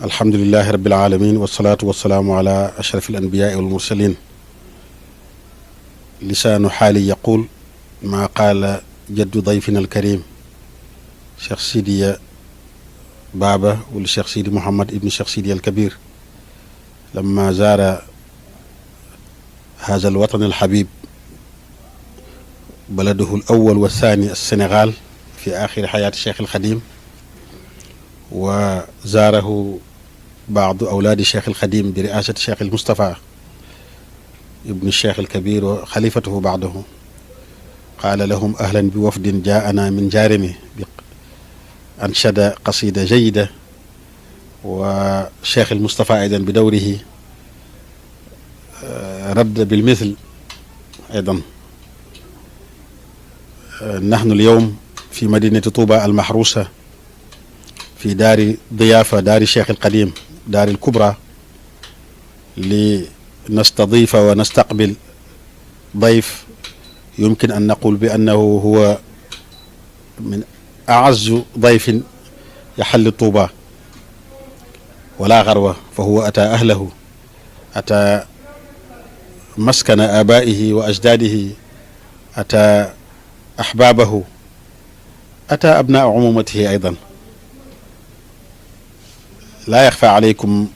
alhamdulilahi rabbil alamin wasalaatu wasalaamu ala ashraf al anbiyaai wal mursalin lisaanu xaali yaqul maa qaala jaddu dayfina alkarim cheikh sidiya baaba wala cheikh sidi mouhamad ibnu cheikh sidiya alkabir lama zaara hada alwatan alxabib baladuhu alawal wa thani alsénégal fi axiri xayaati cheikh alxadim wa zaarahu baadu awlaadi cheikh alxadim bi riasati cheikh almustapha ibnu cheikh alkabir wa xalifatuhu baadahu qaala lahum ahlan bi wafdin jaana min jaarimi bi anshada qasida jayida wa cheikh almustapha aydan bi dawrihi radda bilmithl aydan nahnu alyawm fi madinati tuuba almahrusa في دار ضيافة دار الشيخ القديم دار الكبرى لنستضيف ونستقبل ضيف يمكن أن نقول بأنه هو من أعز ضيف يحل طوبى ولا غروة فهو أتى أهله أتى مسكن آبائه وأجداده أتى أحبابه أتى أبناء عمومته أيضا لا يخفى عليكم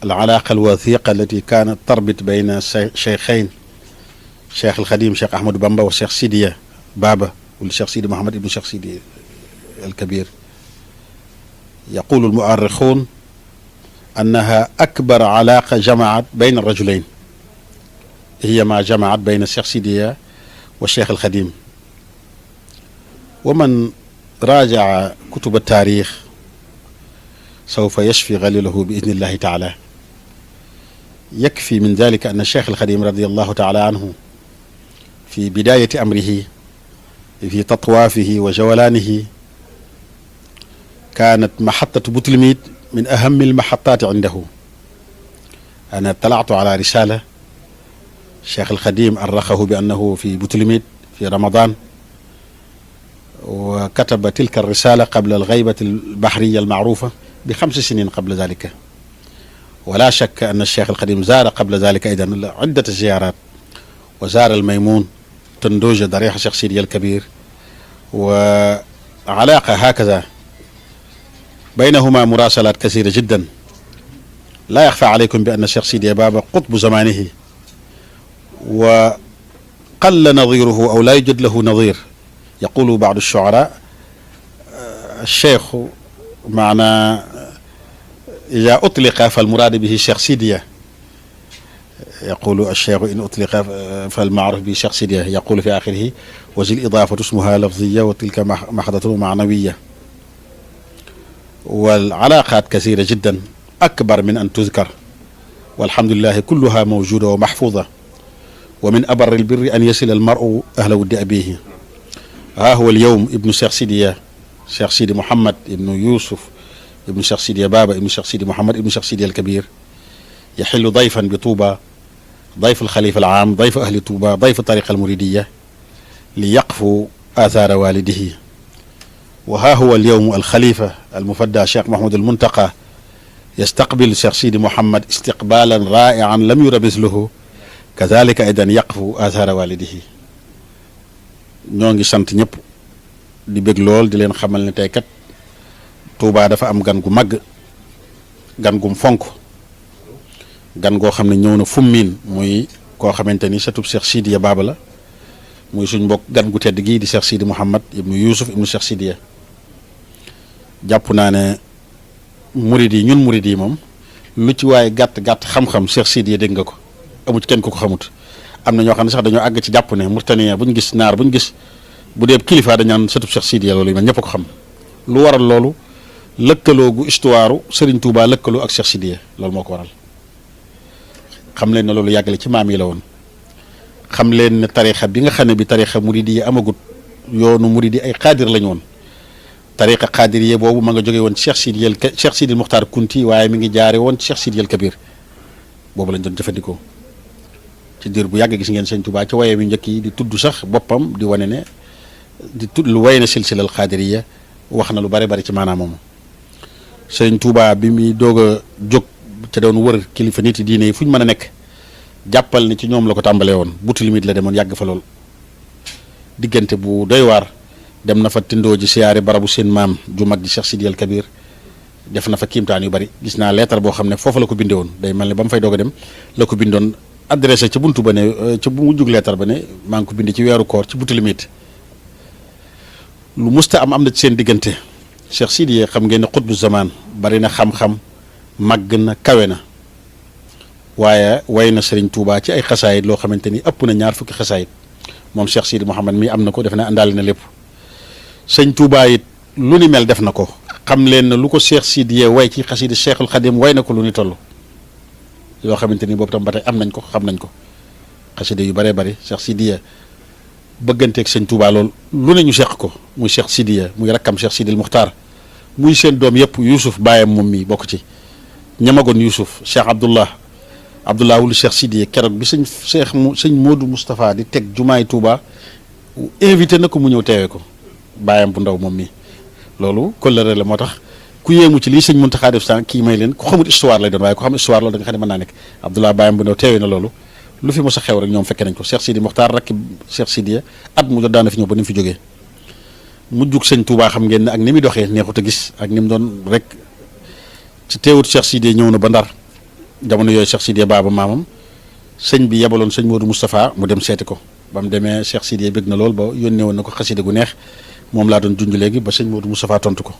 العلاقة الوثيقة التي كانت تربط بين الشيخين شيخ الخديم شيخ أحمد بامبا والشيخ سيدية بابا والشيخ سيدي محمد ابن الشيخ سيدي الكبير. يقول المؤرخون أنها أكبر علاقة جمعت بين الرجلين هي ما جمعت بين الشيخ سيدية والشيخ الخديم. ومن راجع كتب التاريخ سوف يشفي غليله بإذن الله تعالى. يكفي من ذلك أن الشيخ الخديم رضي الله تعالى عنه في بداية أمره في تطوافه وجولانه كانت محطة بوتلميد من أهم المحطات عنده. أنا اطلعت على رسالة الشيخ الخديم أرخه بأنه في بوتلميد في رمضان، وكتب تلك الرسالة قبل الغيبة البحرية المعروفة ب5 سنين قبل ذلك. ولا شك أن الشيخ الخديم زار قبل ذلك أيضا عدة زيارات، وزار الميمون تندوجة ضريح الشيخ سيدي الكبير، وعلاقة هكذا بينهما مراسلات كثيرة جدا. لا يخفى عليكم بأن الشيخ سيدي بابا قطب زمانه وقل نظيره أو لا يوجد له نظير. يقول بعض الشعراء الشيخ معنى إذا أطلق فالمراد به الشيخ سيدية، يقول الشيخ إن أطلق فالمعروف به الشيخ سيدية، يقول في آخره وذي الإضافة اسمها لفظية وتلك محضة معنوية. والعلاقات كثيرة جدا أكبر من أن تذكر، والحمد لله كلها موجودة ومحفوظة. ومن أبر البر أن يصل المرء أهل ود أبيه. ها هو اليوم ابن الشيخ سيدية الشيخ سيدي محمد ابن يوسف ابن الشيخ سيدي بابا ابن الشيخ سيدي محمد ابن الشيخ سيدي الكبير يحل ضيفا بطوبى، ضيف الخليفة العام، ضيف أهل طوبى، ضيف الطريقة المريدية، ليقفوا آثار والده. وها هو اليوم الخليفة المفدى الشيخ محمود المنتقى يستقبل الشيخ سيدي محمد استقبالا رائعا لم ير مثله، كذلك أيضا يقفوا آثار والده. ñoo ngi sant ñëpp di bëgg lool di leen xamal ne tey kat Touba dafa am gan gu màgg, gan gum fonk, gan goo xam ne ñëw na fummiin, muy koo xamante ni satub Cheikh Sidiya Baba la, muy suñ mbokk gan gu tedd gii di Cheikh Sidi Mouhamad ibnu Youssouf ibnu Cheikh Sidiya. jàpp naa ne murid yi ñun murid yi moom lu ci waaye gàtt gàtt xam-xam Cheikh Sidiya dégg nga ko, amu ci kenn ku ko xamut. am na ñoo xam ne sax dañoo àgg ci jàpp ne Mauritanie buñ gis naar buñ gis bu dee kilifa dañ naan sëtub Cheikh Sidiya loolu yi man ñëpp ko xam. lu waral loolu lëkkaloo gu histoire Serigne Touba lëkkaloo ak Cheikh Sidiya loolu moo ko waral. xam leen ne loolu yàggale ci maam yi la woon. xam leen ne tarixa bi nga xam ne bi tarixa muridi yi amagut, yoonu muridi ay xaadir lañu woon. tarixa xaadir yi boobu ma nga jóge woon Cheikh Sidiya Cheikh Sidi Muxtaar Kunti, waaye mi ngi jaare woon Cheikh Sidiya al Kabir boobu lañ doon jëfandikoo. ci diir bu yàgg gis ngeen sëñ Touba ci waye bi njëkk yi di tudd sax boppam di wane ne di tudd lu way na silsilal xaadiriya wax na lu bari bari ci maanaam moomu. sëriñ Touba bi muy doog a jóg ca doon wër kilifa nit yi diine yi fu ñu mën a nekk jàppal ni ci ñoom la ko tàmbalee woon butu limite la demoon yàgg fa lool diggante bu doy waar dem na fa tindoo ji siyaare barabu seen maam ju mag ji Cheikh Sidi El Kabir def na fa kiimtaan yu bari gis naa leetar boo xam ne foofu la ko bindee woon day mel ne ba mu fay doog a dem la ko bindoon adressé ca buntu ba ne ca bu mu jug leetar ba ne maa ngi ko bindee ci weeru koor ci butu limite lu musta am na ci seen diggante Cheikh Sidi xam ngeen ne xutbu zaman bari na xam-xam màgg na kawe na waaye way na Serigne Touba ci ay xasaayit loo xamante ni ëpp na ñaar fukki xasaayit moom Cheikh Sidi Mouhamad mi am na ko defe na àndaale na lépp sëñ Touba it lu ni mel def na ko xam leen na lu ko Cheikh Sidi way ci xasidi Cheikhul Khadim way na ko lu ni toll yoo xamante ni boobu tam ba tey am nañ ko xam nañ ko xasida yu bëree bëri Cheikh Sidi bëgganteeg sëñ Touba lool lu ne ñu seq ko muy Cheikh Sidi muy rakkam Cheikh Sidil Muxtaar muy seen doom yëpp Youssouf baayam moom mi bokk ci ñamagoon Youssouf Cheikh Abdullah wulu Cheikh Sidi keroog bi sëñ Modou Moustapha di teg jumaay Touba invité na ko mu ñëw teewee ko baayam bu ndaw moom mi loolu kóllëre la moo tax ku yéemu ci lii sëñ Muntaxa def sànq kii may leen ku xamul histoire lay doon waaye ku xam histoire loolu da nga xam ne mën naa nekk Abdullah baayam bu ndaw teewee na loolu lu fi mos a xew rek ñoom fekke nañ ko Cheikh Sidi Mokhtar rakki Cheikh Sidi at mu jot daana fi ñëw ba ni mu fi jógee mujjug sëñ Touba xam ngeen ne ak ni muy doxee neexut a gis ak ni mu doon rek ci teewut Cheikh Sidi ñëw na ba Ndar jamono yooyu Cheikh Sidi baaba maamam sëñ bi yebaloon sëñ Modou Moustapha mu dem seeti ko ba mu demee Cheikh Sidi bëgg na lool ba yónnee woon na ko xasida gu neex moom laa doon junj léegi ba sëñ Modou Moustapha tontu ko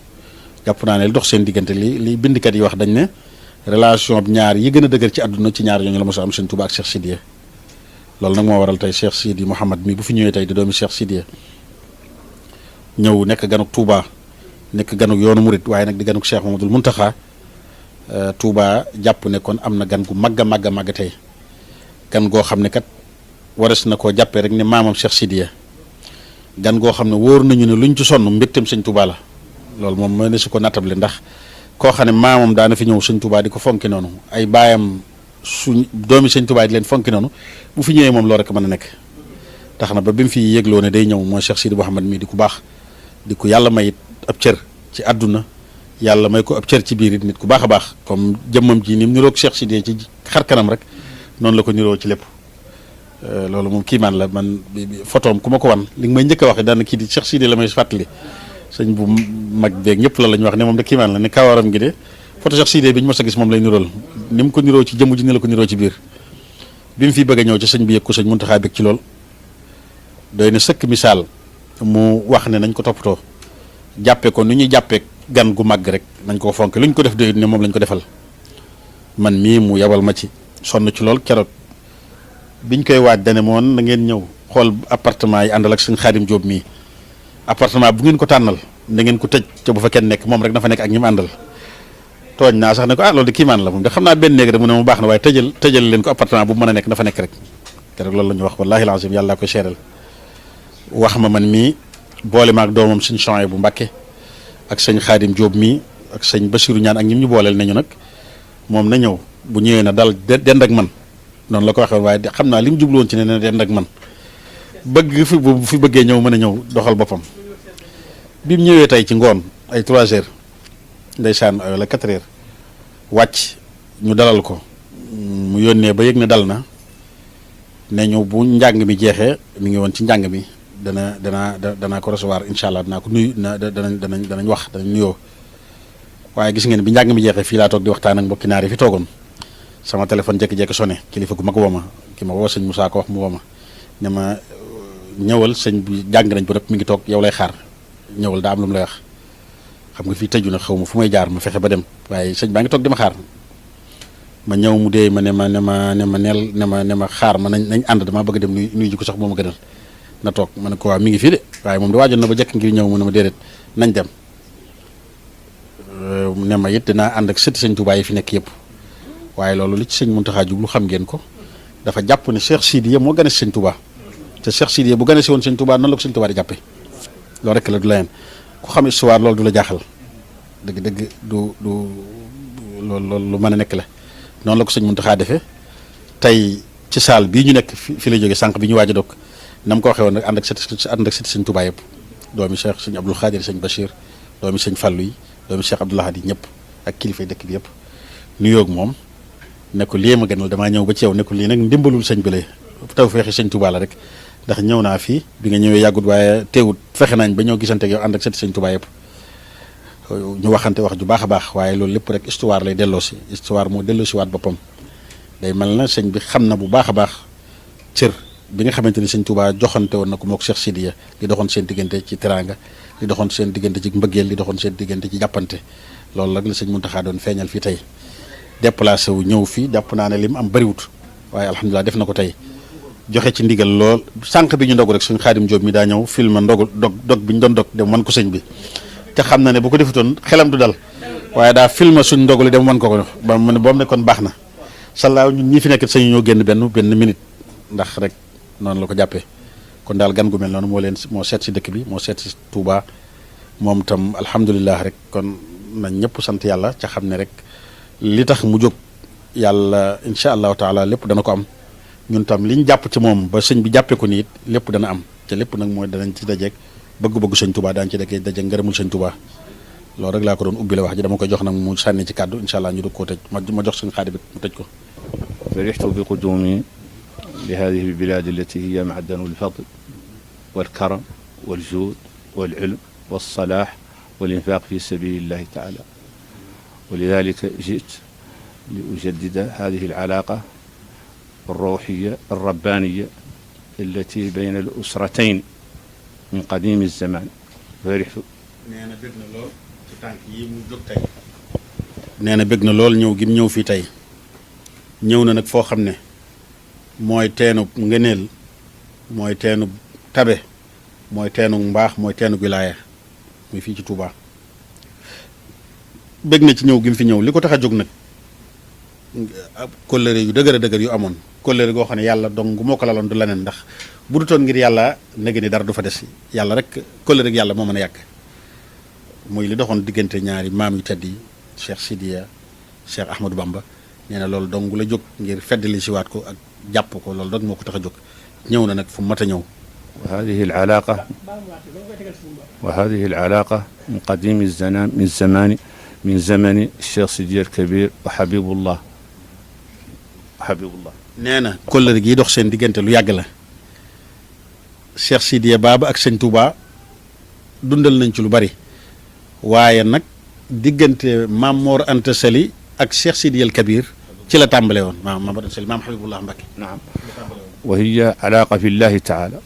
jàpp naa ne li dox seen diggante li bindkat yi wax dañ ne relation bi ñaar yi gën a dëgër ci àdduna ci ñaar ñooñu la mos a am sëñ Touba ak Cheikh Sidi loolu nag moo waral tey Cheikh Sidi Mouhamad mi bu fi ñëwee tey di doomi Cheikh Sidi ñëw nekk ganuk Touba nekk ganuk yoonu murit waaye nag di ganuk Cheikh Mamadou Mountakha Touba jàpp ne kon am na gan gu màgg a màgg tey gan goo xam ne kat wares na koo jàppee rek ne maamam Cheikh Sidi gan goo xam ne wóor nañu ne luñ ci sonn mbégteem sëñ Touba la loolu moom mooy ne su ko nattable ndax koo xam ne maamam daana fi ñëw sëñ Touba di ko fonki noonu ay baayam su doomi sëñ Touba di leen fonki noonu bu fi ñëwee moom loolu rek mën a nekk tax na ba bi mu fi yëgloo ne day ñëw mooy Cheikh Sidi Mouhamad mii di ku baax di ku yàlla may it ab cër ci àdduna yàlla may ko ab cër ci biir it nit ku baax a baax comme jëmmam ji ni mu niroog Cheikh Sidi ci xar kanam rek noonu la ko niroo ci lépp loolu moom kiimaan la man photoom ku ma ko wan li nga may njëkk a wax daana kii di Cheikh Sidi la may fàttali sëñ bu mag beeg ñëpp la ñu wax ne moom de kiimaan la ne kawaram gi de photo Cheikh Sidi bi ñu mos a gis moom lay nirool ni mu ko niroo ci jëmm ji ni la ko niroo ci biir bi mu fi bëgg a ñëw ci sëñ bi yëg ko sëñ Muntaxa bëgg ci lool doy na sëkk misaal mu wax ne nañ ko toppatoo jàppee ko ni ñuy jàppee gan gu màgg rek nañ ko fonk lu ñu ko def doy ne moom lañ ko defal man mii mu yabal ma ci sonn ci lool keroog biñ koy waaj dane moon na ngeen ñëw xool appartement yi àndal ak sëñ Xaadim Jóob mii appartement bu ngeen ko tànnal da ngeen ko tëj te bu fa kenn nekk moom rek dafa nekk ak ñi mu àndal tooñ naa sax ne ko loolu de kiimaan la moom de xam naa benn néeg rek mu ne mu baax na waaye tëjal leen ko appartement bu mu mën a nekk dafa nekk rek keroog loolu la ñu wax wallaahi lazim yàlla koy seeral wax ma man mii boole ma ak doomam sëñ Chouaïb bu Mbàkke ak sëñ Xaadim Jóob mii ak sëñ Basiru ñaan ak ñim ñu booleel nañu nag moom na ñëw bu ñëwee na dal dend ak man noonu la ko waxee waaye xam naa li mu jublu woon ci ne na dend ak man bëgg fi bu fi bëggee ñëw mën a ñëw doxal boppam bi mu ñëwee tey ci ngoon ay 3 heures ndeysaan wala 4 heures wàcc ñu dalal ko mu yónnee ba yëg ne dal na ne ñu bu njàng mi jeexee mi ngi woon ci njàng mi danaa ko recevoir incha allah danaa ko nuyu danañ wax danañ nuyoo waaye gis ngeen bi njàng mi jeexee fii laa toog di waxtaan ak mbokki naar yi fi toogoon sama téléphone jékki-jékki sonné kilifa gu mag woo ma ki ma woo sëñ Moussa ko wax mu woo ma ne ma ñëwal sëñ bi jàng nañ ko rek mi ngi toog yow lay xaar ñëwal daa am lu mu lay wax xam nga fii tëju na xaw ma fu may jaar ma fexe ba dem waaye sëñ baa ngi toog di ma xaar ma ñëw mu dee ma ne ma xaar ma nañ ànd damaa bëgg dem nuyu ji ko sax moo ma gënal na toog ma ne ko waaw mi ngi fii de waaye moom da waajoon na ba jekk ngir ñëw mu ne ma déedéet nañ dem ne ma it dinaa ànd ak sëti sëñ Touba yi fi nekk yëpp waaye loolu li ci sëñ Muntaxa jublu xam ngeen ko dafa jàpp ne Cheikh Sidiya moo gane si sëñ Touba te Cheikh Sidiya bu gane si woon sëñ Touba noonu la ko sëñ Touba di jàppe loolu rek la du layeen ku xam histoire loolu du la jaaxal dëgg du loolu lu mën a nekk la noonu la ko sëñ Muntaxa defee tey ci saal bii ñu nekk fi la jógee sànq bi ñu waaj a dog na mu ko waxee woon rek ànd ak sëti sëñ Touba yëpp doomi Cheikh sëñ Abdoul Khadir sëñ Bachir doomi sëñ Fallou yi doomi Cheikh Abdoul Ahad yi ñëpp ak kilifay dëkk bi yëpp nuyoog moom ne ko lii ma gënal damaa ñëw ba ci yow ne ko lii nag ndimbalul sëñ bi la tawfeexi sëñ Touba la rek ndax ñëw naa fii bi nga ñëwee yàggut waaye teewut fexe nañ ba ñoo gisante ak yow ànd ak sëti sëñ Touba yëpp ñu waxante wax ju baax a baax waaye loolu lépp rek histoire lay delloo si histoire moo delloo si waat boppam day mel na sëñ bi xam na bu baax a baax cër bi nga xamante ni sëñ Touba joxante woon na ko mook Cheikh Sidiya li doxoon seen diggante ci teraanga li doxoon seen diggante ci mbëggeel li doxoon seen diggante ci jàppante loolu nag la sëñ Mountakha doon feeñal fii tey déplacé wu ñëw fii jàpp naa ne li mu am bëriwut waaye alhamdulilah def na ko tey joxe ci ndigal lool sànq bi ñu ndog rek suñ Xaadim Jóob mi daa ñëw film dog bi ñu doon dog dem wan ko sëñ bi te xam na ne bu ko defutoon xelam du dal waaye daa film suñ ndoguli dem wan ko ba mu ne boobu ne kon baax na sallaaw ñun ñi fi nekk sañu ñoo génn benn minute ndax rek noonu la ko jàppee kon daal gan gu mel noonu moo seet si dëkk bi moo seet si Touba moom tam alhamdulilah rek kon nañ ñëpp sant yàlla ca xam ne rek li tax mu jóg yàlla incha allahu taala lépp dana ko am ñun tam liñ jàpp ci moom ba sëñ bi jàppee ko nii it lépp dana am te lépp nag mooy danañ ci dajeeg bëgg-bëggu sëñ Touba daañu ci dajeeg ngërëmul sëñ Touba loolu rek laa ko doon ubbi la wax ji dama koy jox nag mu sànni ci kàddu incha allah ñu dog koo tëj ma jox sëñ Xaadim mu tëj ko. فرحت بقدومي لهذه البلاد التي هي معدن الفضل والكرم والجود والعلم والصلاح والإنفاق في سبيل الله تعالى ولذلك جئت لأجدد هذه العلاقة الروحية الربانية التي بين الأسرتين من قديم الزمان فرحت. nee na bëgg na lool ñëw gi mu ñëw fii tey ñëw na nag foo xam ne mooy teenu ngëneel mooy teenu tabe mooy teenu mbaax mooy teenu wilaaya muy fii ci Touba bëgg na ci ñëw gi mu fi ñëw li ko tax a jóg nag kóllëre yu dëgër a dëgër yu amoon kóllëre goo xam ne yàlla dong moo ko laloon du leneen ndax bu du toon ngir yàlla nege ni dara du fa des yàlla rek kóllëre gi yàlla moo mën a yàgg muy li doxoon diggante ñaari maam yu tedd yi Cheikh Sidiya Cheikh Ahmadou Bamba nee na loolu dong la jóg ngir feddali si waat ko ak jàpp ko loolu rek moo ko tax a jóg ñëw na nag fu mat a ñëw. وهذه العلاقة من قديم الزمان من زمن الشيخ سيدي الكبير وحبيب الله nee na kóllëre gi dox seen diggante lu yàgg la Cheikh Sidiya Baba ak sëñ Touba dundal nañ ci lu bari waaye nag diggante maam Mor Anta Sali ak Cheikh Sidiya el Kabir ci la tàmbale woon maam Mor Anta Sali maam Habibullah Mbacké. naam wa hiya alaaqa fi llahi taala.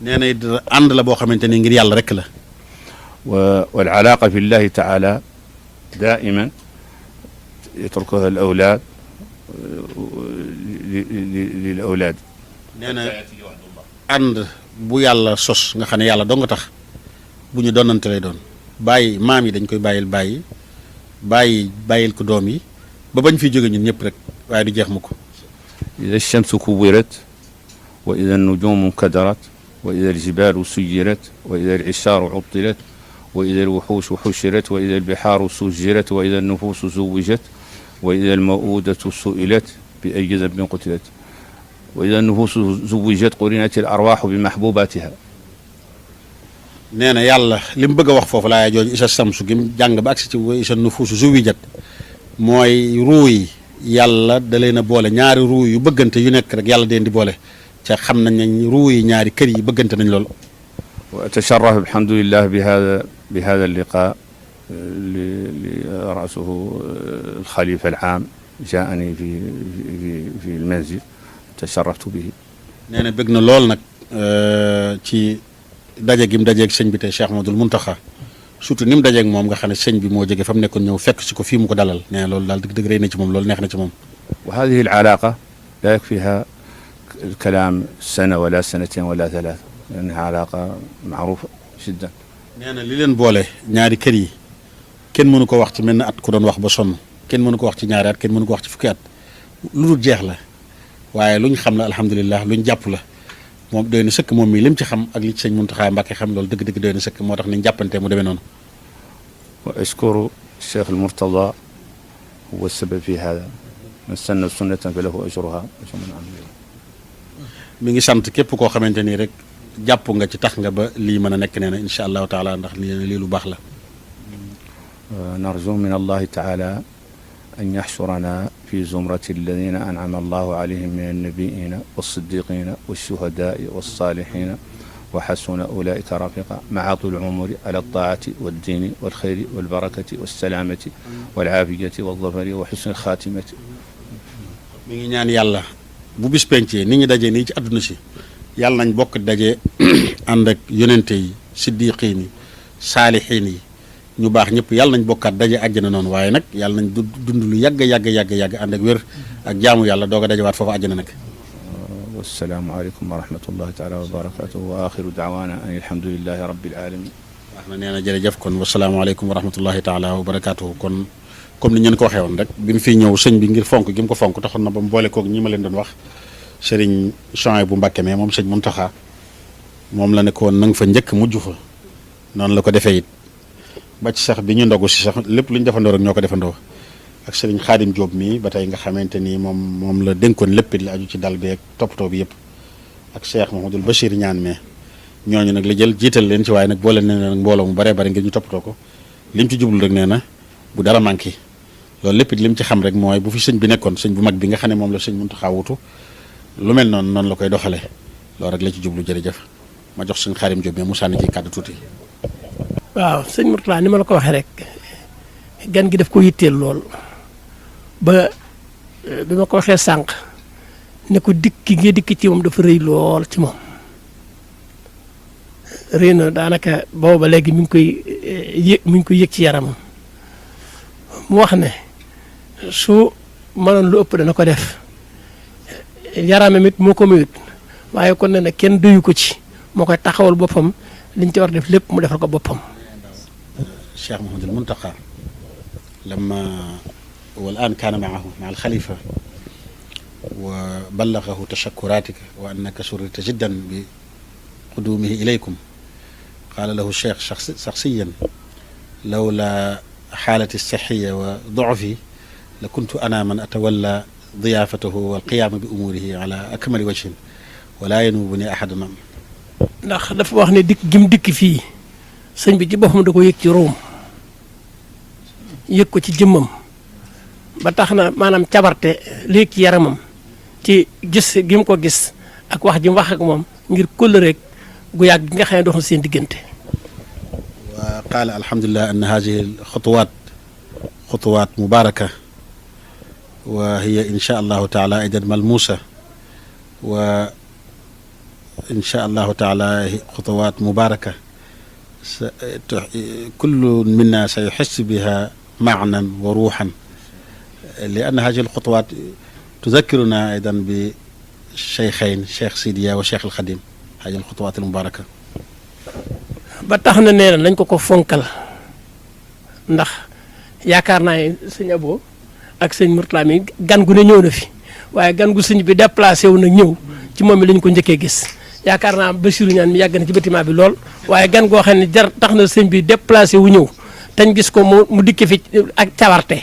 nee na it ànd la boo xamante ni ngir yàlla rek la. wal alaaqa fi llahi taala daa'iman yatrukuha al awlaad lil awlaad. nee na ànd bu yàlla sos nga xam ne yàlla dong nga tax bu ñu doonante lay doon bàyyi maam yi dañ koy bàyyil ko doom yi ba bañ fiy jóge ñun ñëpp rek waaye du jeex mu ko. ida shamsu kuwirat wa ida nujumu kadarat wa ida aljibalu suyirat wa ida alishaaru uttilat wa ida alwuxuushu xushirat wa ida albixaaru sujirat wa ida alnufuusu zuwijat wa ida almawudatu su'ilat bi ay dambin qutilat wa ida alnufuusu zuwijat qurinat alarwaaxu bi maxbubatiha. nee na yàlla li mu bëgg a wax foofu laaya jooju isa samsu gi mu jàng ba agsi ci wa isa nufuusu zuwijat mooy ruu yi yàlla da leen a boole ñaari ruu yu bëggante yu nekk rek yàlla deen di boole ca xam nañ ne ruu yi ñaari kër yi bëggante nañ lool. wa atasharraf alhamdulillah bi hada alliqa li rasuhu alxalifa alaam jaani fi almanzil tasharraftu bihi. nee na bëgg na lool nag ci daje gi mu dajeeg sëñ bi tey Cheikh Ahmadul Muntaxa surtout ni mu dajeeg moom nga xam ne sëñ bi moo jóge fa mu nekkoon ñëw fekk si ko fii mu ko dalal nee na loolu daal dëgg-dëgg rëy na ci moom loolu neex na ci moom. wa hadihi al-alaaqa laa yakfiha al-kalaam sana wala sanatain wala thalaatha liannaha alaaqa maaruufa jiddan. nee na li leen boole ñaari kër yi kenn mënu ko wax ci mel ne at ku doon wax ba sonn kenn mënu ko wax ci ñaari at kenn mënu ko wax ci fukki at lu dul jeex la waaye luñ xam la alhamdulilah luñ jàpp la. moom doy na sëkk moom mii lim ci xam ak li ci sëñ Muntaxa Mbàkke xam loolu dëgg-dëgg doy na sëkk moo tax niñ jàppante mu demee noonu. wa ashkuru Cheikh al Murtada huwa sabab fi hada man sanna sunnatan fa lahu ajruha mi ngi sant képp koo xamante nii rek jàpp nga ci tax nga ba lii mën a nekk nee na incha allahu taala ndax lii lu baax la. نرجو من الله تعالى أن يحشرنا في زمرة الذين أنعم الله عليهم من النبيين والصديقين والشهداء والصالحين وحسن أولئك رفيقا مع طول العمر على الطاعة والدين والخير والبركة والسلامة والعافية والظفر وحسن الخاتمة. mi ngi ñaan yàlla bu bis pencee nit ñi daje nii ci àdduna si yàlla nañ bokk daje ànd ak yonente yi siddiqiin yi saalixiin yi ñu baax ñëpp yàlla nañ bokkaat daje àjjana noonu waaye nag yàlla nañ dund lu yàgg ànd ak wér ak jaamu yàlla doog a dajewaat foofu àjjana nag. wassalaamu aleykum wa rahmatullahi taala wa barakatuh wa axiru daawaana an alhamdulillahi rabbil alamin. wax na nee na jërëjëf kon wasalaamaaleykum wa rahmatullahi taala wa barakatuh kon comme ni ngeen ko waxee woon rek bi mu fiy ñëw sëñ bi ngir fonk gi mu ko fonk taxoon na ba mu boole koog ñi ma leen doon wax sëriñ Chouaïbou bu Mbàkke mais moom sëñ Muntaxa moom la ne ko woon na nga fa njëkk mujj fa noonu la ko defee it ba ci sax bi ñu ndogu si sax lépp lu ñu defandoo rek ñoo ko defandoo ak sëriñ Xaadim Jóob mii ba tey nga xamante ni moom la dénkoon lépp it la aju ci dal bi ak toppatoo bi yëpp ak Cheikh Mahamadul Bachir ñaan mais ñooñu nag la jël jiital leen ci waaye nag boole nee na nag mbooloo mu baree bari ngir ñu toppatoo ko lim ci jublu rek nee na bu dara manqué loolu lépp it lim ci xam rek mooy bu fi sëñ bi nekkoon sëñ bu mag bi nga xam ne moom la sëñ Muntaxa wutu lu mel noonu la koy doxalee loolu rek la ci jublu jërëjëf ma jox sëñ Xaadim Jóob mais mu sànni ci kàddu tuuti. waaw sëñ Mourtala ni ma la ko waxee rek gan gi daf ko yitteel lool ba bi ma ko waxee sànq ne ko dikk nga dikk ci moom dafa rëy lool ci moom rëy na daanaka booba léegi mi ngi koy yëg ci yaramam mu wax ne su mënoon lu ëpp dana ko def yaramam it moo ko mayut waaye kon ne kenn doyu ko ci moo koy taxawal boppam liñ ci war def lépp mu defal ko boppam. Cheikh Mouhamadul Muntaqa لما والآن كان معه مع الخليفة وبلغه تشكراتك وأنك سررت جدا بقدومه إليكم قال له الشيخ شخصيا لولا حالتي الصحية وضعفي لكنت أنا من أتولى ضيافته والقيام بأموره على أكمل وجه ولا ينوبني أحد منه. ndax dafa wax ne dikk gim dikk fii sëñ bi ci boppam da ko yëg ci Room yëg ko ci jëmmam ba tax na maanaam cabarte léegi ci yaramam ci gis gi mu ko gis ak wax ji mu wax ak moom ngir kóllëre gu yàgg gi nga xam ne dox na seen diggante. wa qaala alhamdulilah anna hadihi alxutuwaat xutuwaat mubaraka wa hiya insha allahu taala aidan malmuusa wa insha allahu taala xutuwaat mubaraka kullu minna sayuxis biha معنى وروحا لأن هذه الخطوات تذكرنا أيضا بالشيخين شيخ سيديا وشيخ الخديم هذه الخطوات المباركة ba tax na nee na nañ ko fonkal ndax yaakaar naa ne sëñ Abo ak sëñ Mourtala mi gan gu ne ñëw na fi waaye gan gu sëñ bi déplacé wu nag ñëw ci moom mi lañ ko njëkkee gis yaakaar naa Bassirou ñaan mi yàgg na ci bâtiment bi lool waaye gan goo xam ne tax na sëñ bi déplacé wu ñëw tañ gis ko mu dikke fi ak cawarte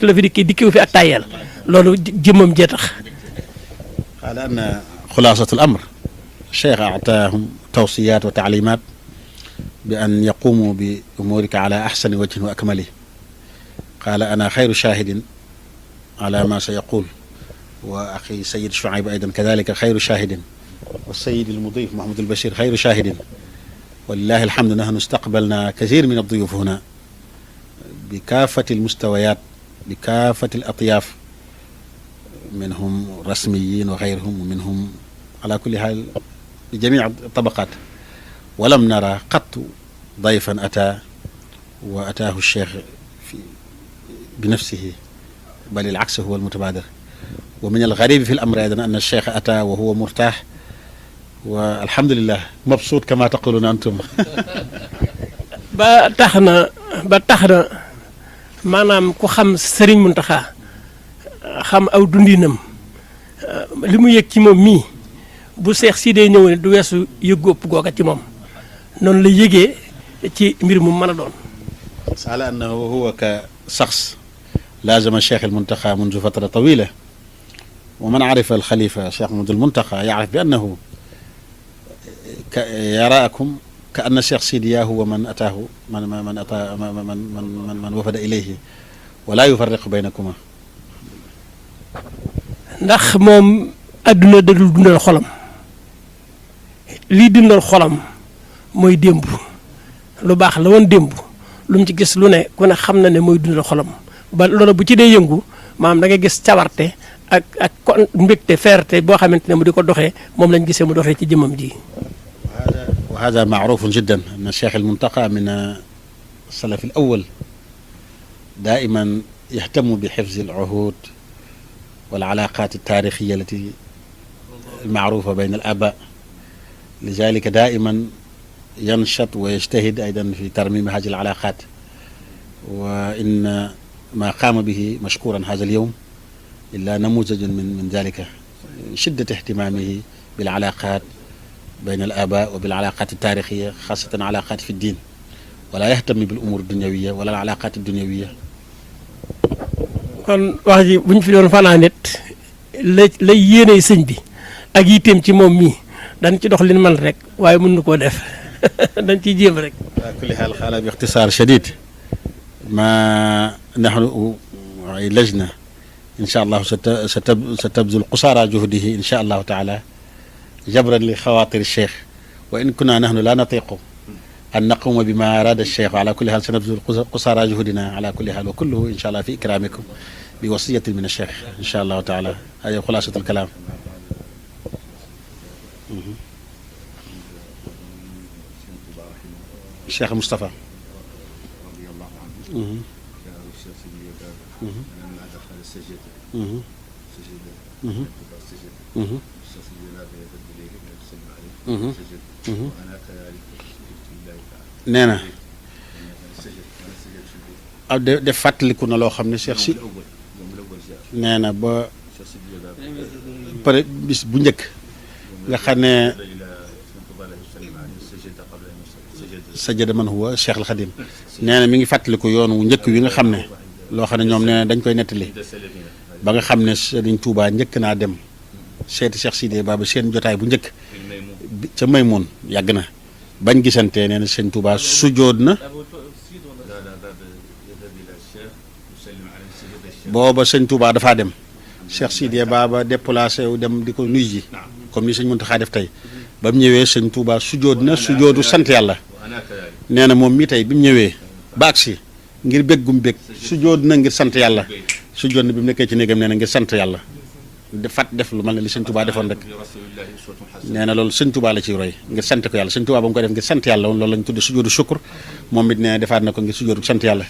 la fi dikkiwu fi ak tàyyeel loolu jëmmam jee tax. qaala anna xulaasatu al amr cheikh ataahum tawsiyaat wa taalimaat bi an yaqumu bi umuurika ala axsani wajhin wa akmali qaala ana xayru shaahidin ala ma sa yaqul wa axi sayid Chouaïb aydan kadalika xayru shaahidin wa sayid al mudif Mahamadul Bachir xayru shaahidin walillahi alhamdu nahnu istaqbalna kathir min ad-duyuf huna بكافة المستويات بكافة الأطياف منهم رسميين وغيرهم ومنهم على كل حال بجميع الطبقات ولم نرى قط ضيفا أتى وأتاه الشيخ بنفسه بل العكس هو المتبادر ومن الغريب في الأمر أيضا أن الشيخ أتى وهو مرتاح والحمد لله مبسوط كما تقولون أنتم ba tax na maanaam ku xam Serigne Mountakha xam aw dundinam li mu yëg ci moom mii bu Seex Sidee ñëw ne du weesu yëggu ëpp googa ci moom noonu la yëgee ci mbir mu mën a doon. على أنه هو كشخص لازم الشيخ المنتخى منذ فترة طويلة ومن عرف الخليفة الشيخ محمد المنتخى يعرف بأنه يراكم ka anna cheikh sidiya huwa man ataahu man wafada ilayhi wala yufarriqu baynakuma. ndax moom adduna dadul dundal xolam lii dundal xolam mooy démb lu baax la woon démb lu mu ci gis lu ne ku ne xam na ne mooy dundal xolam ba loola bu ci dee yëngu maanaam da ngay gis cawarte ak kon mbégte fierté boo xamante ne mu di ko doxee moom lañ gisee mu doxee ci jëmmam ji. wa hada maarufun jiddan anna cheikh almuntaqa min salaf al awal daiman yahtamu bi xifzi al uhud wal alaqat al taarixiya allati المعروفة بين الآباء لذلك دائما ينشط ويجتهد أيضا في ترميم هذه العلاقات وإن ما قام به مشكورا هذا اليوم إلا نموذج من ذلك شدة اهتمامه بالعلاقات بين الآباء وبالعلاقات التاريخية خاصة علاقات في الدين ولا يهتم بالأمور الدنيوية ولا العلاقات الدنيوية. kon wax ji buñ fi doon fanaan nit la yéene sëñ bi ak yitteem ci moom mii dañ ci dox li man rek waaye mën na koo def dañ ciy jéem rek. ala kulli haal xaala bi ixtisaar shadid ma nahnu lajna in sha allahu satabzul qusaara juhdihi in sha allahu taala jabran li xawaatir cheikh wa in kunna nahnu la natiqu an naquma bima arada cheikh ala kulli haal sanabzul qusaara juhdina ala kulli haal wa kulluhu in sha allah fi ikramikum bi wasiyatin min cheikh in sha allahu taala hada xulaasatul kalaam. Cheikh Moustapha nee na aw de fàttaliku na loo xam ne Cheikh si nee na ba pare bis bu njëkk nga xam ne sajada man huwa Cheikh al Khadim nee na mi ngi fàttaliku yoon wu njëkk wi nga xam ne loo xam ne ñoom nee na dañ koy nettali ba nga xam ne Serigne Touba njëkk naa dem seeti Cheikh Sidé Baba seen jotaay bu njëkk ca Maymoun yàgg na bañ gisante nee na Serigne Touba sujjóot na booba Serigne Touba dafaa dem Cheikh Sidé Baba déplacé wu dem di ko nuyu ji comme ni Serigne Mountakha def tey ba mu ñëwee Serigne Touba sujjóot na sujjóotu sant yàlla. nee na moom mii tey bi mu ñëwee ba agsi ngir béggum bég sujjóot na ngir sant yàlla sujjóot na bi mu nekkee ci néegam nee na ngir sant yàlla def lu mel ne li sëñ Touba defoon rek nee na loolu sëñ Touba la ciy roy ngir sant ko yàlla sëñ Touba ba mu koy def ngir sant yàlla loolu lañ tudde sujjóotu sukkur moom it nee na defaat na ko ngir sujjóotu sant yàlla.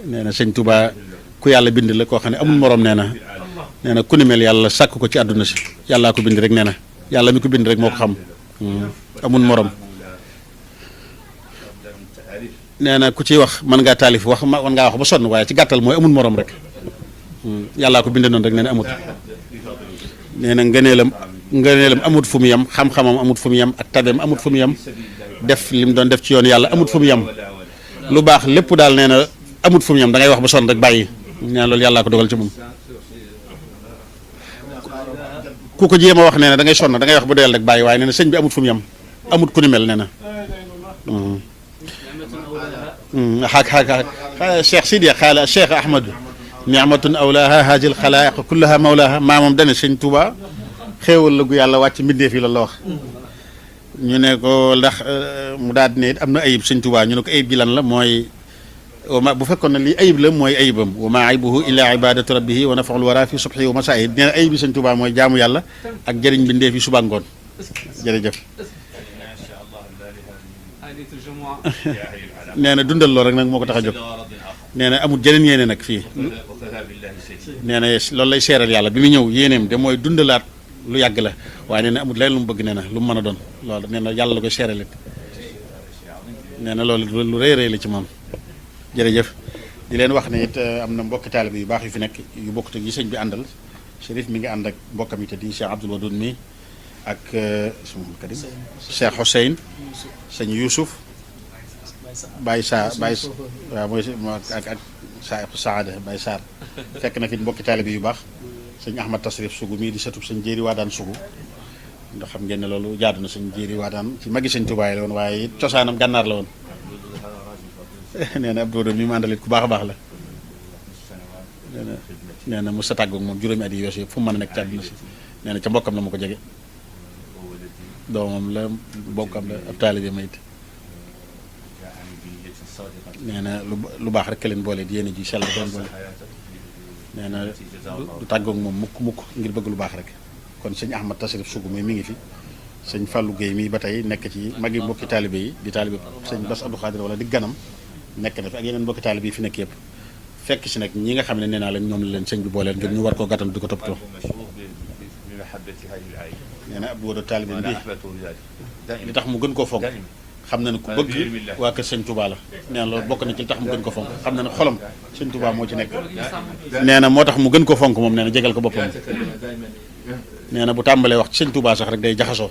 nee na sëñ Touba ku yàlla bind la koo xam ne amul morom nee na ku ni mel yàlla sàkk ko ci àdduna si yàllaa ko bind rek nee na yàlla mi ko bind rek moo ko xam amul morom. nee na ku ciy wax mën ngaa taalif wax mën ngaa wax ba sonn waaye ci gàttal mooy amul morom rek yàllaa ko binde noonu rek nee na amut. nee na ngëneelam amut fu mu yem xam-xamam amut fu mu yem ak tabeem amut fu mu yem def li mu doon def ci yoon yàlla amut fu mu yem lu baax lépp daal nee na amut fu mu yem da ngay wax ba sonn rek bàyyi nee na loolu yàllaa ko dogal ci moom. ku ko jéem a wax nee na da ngay sonn da ngay wax ba doyal rek bàyyi waaye nee na sëñ bi amut fu mu yem amut ku ni mel nee na. Cheikh Sidi xaala Cheikh Ahmadou ni'matun awlaaha haajil xalaa'iq kullaha mawlaaha maamam dane sëñ Touba xéewal la gu yàlla wàcc mbindeef yi la wax ñu ne ko ndax mu daal ne am na ayib sëñ Touba ñu ne ko ayib ji lan la mooy bu fekkoon ne lii ayib la mooy ayibam wa maa aybuhu illaa ibadatu rabbihi wa nafaul wara fi subhi wa masaa'i nee na ayib bi sëñ Touba mooy jaamu yàlla ak jëriñ mbindeef yi suba ngoon jërëjëf. nee na dundal lool rek nag moo ko tax a jóg nee na amul jeneen yéene nag fii nee na loolu lay seeral yàlla bi mu ñëw yéeneem de mooy dundalaat lu yàgg la waaye nee na amul leneen lu mu bëgg nee na lu mu mën a doon loolu nee na yàlla la koy seerale nee na loolu lu rëy rëy la ci moom jërëjëf di leen wax ne it am na mbokki taalibe yu baax yu fi nekk yu bokkut ak yi sëñ bi àndal Chérif mi ngi ànd ak mbokkam yi te di Cheikh Abdoul Wadoud mi ak kadim Cheikh Hossein sëñ Youssouf Baye Sarr Baye waaw mooy ak Saada Baye Sarr fekk na fi mbokki taalibe yu baax sëñ Ahmad Tasrif Sougou mii di setub sëñ Jéeri waa daan Sougou ndax xam ngeen ne loolu jaadu na sëñ Jéeri Waadaan ci magi sëñ Tuubaa la woon waaye it cosaanam gànnaar la woon nee na Abdou mi mu àndalit ku baax a baax la nee na mu sa tàggoog moom juróomi at yi weesu yëpp fu mu mën a nekk ci àdduna si nee na ca mbokkam la ma ko jege doomam la mbokkam la ab taalibe ma it nee na lu baax rek leen boole di yéene ji sell doon boole nee na du tàggoog moom mukk ngir bëgg lu baax rek kon sëñ Ahmad Tasrif Sougou mi ngi fi sëñ Fallou Guèye mii ba tey nekk ci magi mbokki taalibe yi di taalibe sëñ Bass Abdou Khadir wala di ganam nekk na fi ak yeneen mbokki taalibe yi fi nekk yëpp fekk si nag ñi nga xam ne nee naa leen ñoom la leen sëñ bi booleel ngir ñu war koo gàttal di ko toppatoo nee na ab wóodo taalibe bi li tax mu gën koo fonk xam na ne ku bëgg waa kër sëñ Touba la nee na loolu bokk na ci li tax mu gën ko fonk xam na ne xolam sëñ Touba moo ci nekk nee na moo tax mu gën ko fonk moom nee na jegal ko boppam nee na bu tàmbalee wax ci sëñ Touba sax rek day jaxasoo